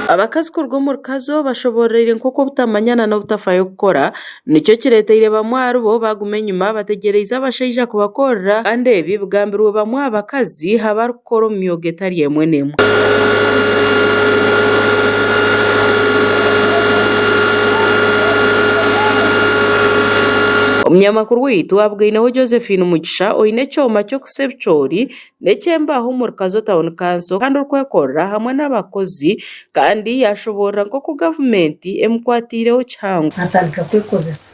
Abakazi kuruga omu rukazo bashoboororeire nk'oku obutamanyana n'obutafayo kukora nikyo kireeteire bamwe aharibo baaguma enyima bategyereize abashaija kubakorera kandi ebi bigambirwe bamwe aha bakazi abarikukora omu myoga etari emwe n'emwe. Omunyamakuru waitu abugaineho Josephine Mugisha oine ekyoma ky'okusa ebicoori n'eky'embaaho omuri Kazo Town Council kandi orikwekorera hamwe n'abakozi kandi yaashoboorora nk'oku gavumenti emukwatiireho kihango. Natandika kwekozesa.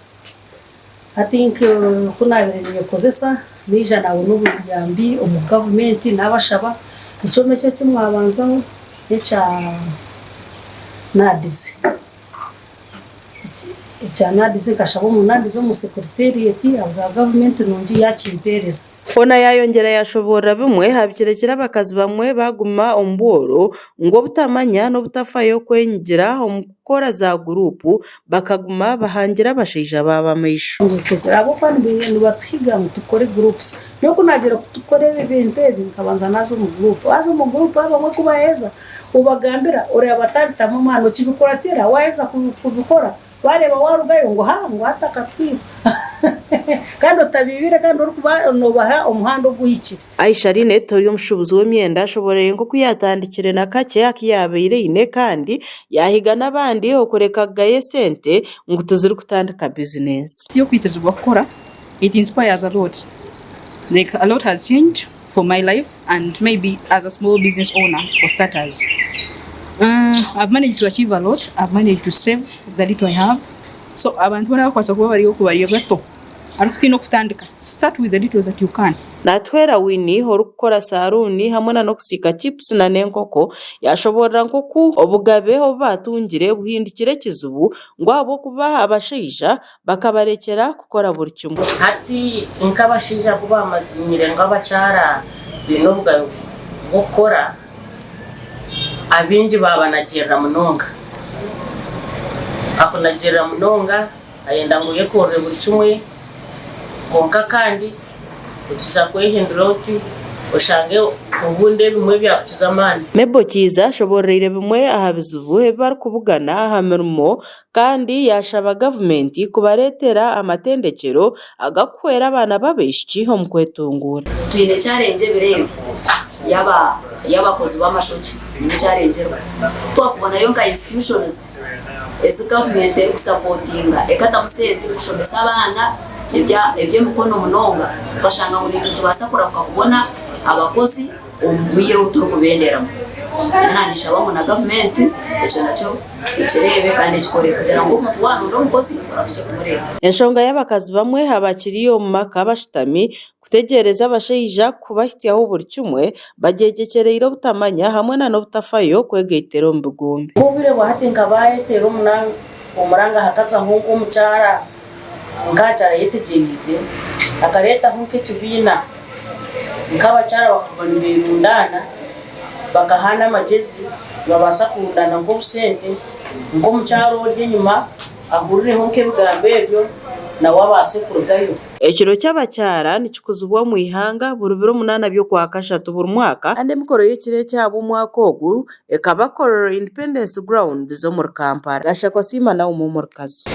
Hati ku naabaire ninyekozesa naija naabona obuyambi omu gavumenti naabashaba ekyoma eki eki mwabanzaho n'ekya NAADS. Ekya NAADS nkashaba omu NAADS omu secretariat ahabwa gavumenti nungi yaakimpeereza. Hoona yaayongyera yaashoboorora bimwe aha bikirekire abakazi bamwe baaguma omu bworo ngu obutamanya n'obutafayo kwenyigira omu kukora za guruupu bakaguma bahangire abashaija baabo amaisho. Ahabw'okuba nibatuhiga ngu tukore groups. Nyowe ku naagira ku tukore ebi bintu ebi nkabanza naaza omu group. Waaza omu group abamwe ku baheeza obagambira oreeba batabitamu amaani okibikuratira waaheza kubikora Bareeba warugayo ngu haa ngu hati akatwiba kandi otabiibire kandi orikuba nobaha omuhanda oguhikire. Aisha Linet ori omushuubuzi w'emyenda ashoboreire nk'oku yaatandikire na kakye aku yaabaire aine kandi yaahiga n'abandi okureka kugaya esente ngu tizirikutandika bizinensi. Ensi y'okwikirizibwa kukora, it inspires a lot, like a lot has changed for my life and maybe as a small business owner for starters I've managed to achieve a lot, I've managed to save the little I have so abantu boona abakubaasa kuba bari oku bari bato arikutiina okutandika start with the little that you can. Natuhwera Winnie orikukora saruuni hamwe na n'okusiika chips na n'enkoko yashoboorora nk'oku obugabe obu baatungire buhindukire ekizibu ngu ahabw'okuba abashaija Bakabarekyera kukora buri kimwe. Hati nk'abashaija ku baamanyire ngu abakyara baine obugabe bw'okukora, abaingi baabanagirira munonga. Akunagirira munonga ayenda ngu oyekorere buri kimwe kwonka kandi Okiza kwehindura oti, oshange obundi ebimwe byakukiza amaani. Mebo Kiiza ashobororeire bimwe aha bizibu ebi barikubugana aha mirimo kandi yaashaba gavumenti kubareetera amatendekyero agakuhwera abaana b'abaishiki omu kwetunguura. Twine challenge ebiro ebi y'abakozi b'amashokye niyo challenge eriho. Ku twakubonayo nka institutions ezi gavumenti erikusapotinga ekatamu sente kushomesa abaana eby'emikono munonga, okashanga ngu naitwe nitubaasa kurahuka kubona abakozi omu bwire obu turikubenderamu. Mbwenu ninshaba ngu na gavumenti ekyo nakyo ekireebe kandi ekikore kugira ngu omuntu waaba nooyenda omukozi orahukye kumureeba. Enshonga y'abakazi bamwe abakiri omu maka bashutami kutegyereza abashaija kubahitsyaho buri kimwe bagyegyekyereire obutamanya hamwe na n'obutafayo kwegaitira omu bigombe. Obwire bwa hati nkaba ayeteera omuranga hakazaho nk'omukyara nk'akyara ayetegyereize akareetaho nk'ekibiina nk'abakyara bakaguma niberundaana bakahaana amagyezi nibabaasa kurundaana nk'obusente nk'omukyara ori enyima ahurireho nk'ebigambo ebyo nawe abaase kurugayo. Ekiro ky'abakyara nikikuzibwa omu ihanga buri biro munaana by'Okwakashatu buri mwaka kandi emikoro y'ekiro eki ahabw'omwaka ogu ekaba Kololo Independence Grounds omuri Kampala. Gashakwa Siima Naomi omuri Kazo.